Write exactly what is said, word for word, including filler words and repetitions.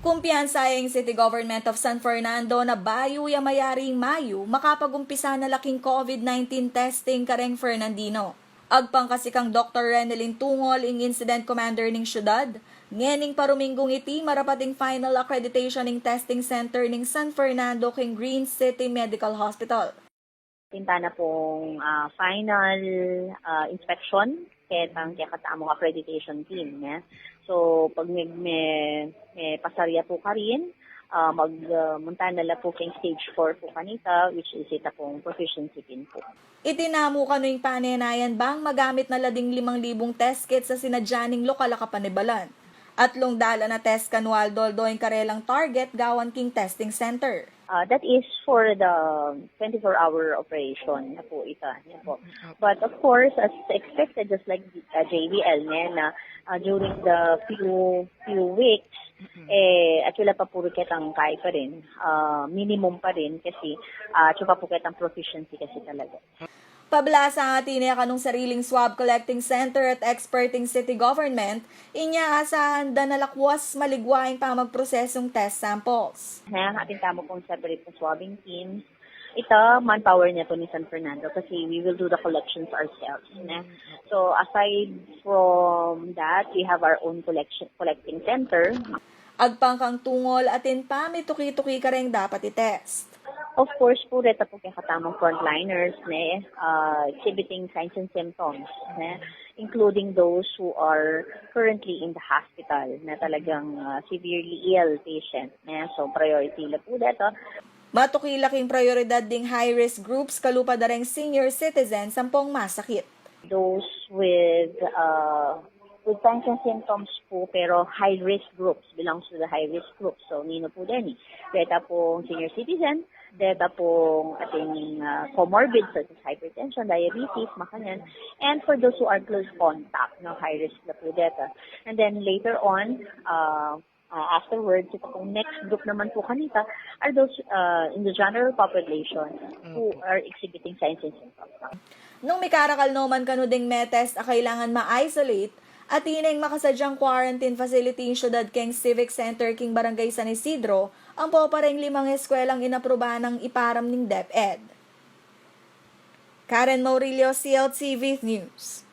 Kumpiyansa ing City Government of San Fernando na bayu ya mayaring Mayu, makapag-umpisa na la king COVID nineteen testing kareng Fernandino. Agpang kasi kang Doktor Renelyn Tungol, ing incident commander ning syudad, ngening paruminggung iti marapat ing final accreditation ning testing center ning San Fernando king Green City Medical Hospital. Atin tana pung, ah, final, ah, inspection ketang kekatamung accreditation team, ne? So, pag me, me, mepasar ya pu karin, ah, mag, ah, munta na la pu king stage four pu kanita, which is ita pung proficiency team pu. Iti namu kanu ing panenayan bang magamit na la ding limang libung test kits a sinadya ning lokal a kapanibalan. Atlung dalan a test kanu aldo-aldo ing karelang target gawan king testing center. Uh, that is for the twenty-four hour operation na po ito, ne po. But of course, as expected, just like, uh, J B L, ne, na, uh, during the few few weeks, eh, atiu la pa pu ketang kai pa rin, uh, minimum pa rin kasi, uh, atiu pa pu ketang proficiency kasi talaga. Pablasang atin ya kanung sariling swab collecting center at expert ing city government, inya asahan da na lakwas maligwa ing pamagprosesung test samples. Ne, atin tamu pung separate na swabbing team. Ita, manpower ne pu ning San Fernando kasi we will do the collections ourselves, ne? So, aside from that, we have our own collection, collecting center. Agpang kang Tungol, atin pa mituki-tuki kareng dapat i-test. Of course pu, reta pu kekatamung frontliners, ne, uh, exhibiting signs and symptoms, ne, including those who are currently in the hospital, na talagang, uh, severely ill patient, ne. So, priority la pu deta. Matuki la king prioridad ding high-risk groups, kalupa da reng senior citizens ampong masakit. Those with, uh, with signs and symptoms pu, pero high-risk groups, belongs to the high-risk groups. So, ninu pu deni? Reta pung senior citizen, reta pung ating, uh, comorbid such as hypertension, diabetes, makanyan. And for those who are close contact, no, high risk la pu deta. And then later on, uh, uh, afterwards, ita pung next group naman pu kanita are those, uh, in the general population who are exhibiting signs and symptoms. Nung mikarakal no man kanu ding me-test a kailangan ma-isolate, atin neng makasadyang quarantine facility ing syudad keng Civic Center king Barangay San Isidro, ampo pa reng limang eskuelang inaprubahan nang iparam ning DepEd. Karen Maurilio, C L T V News.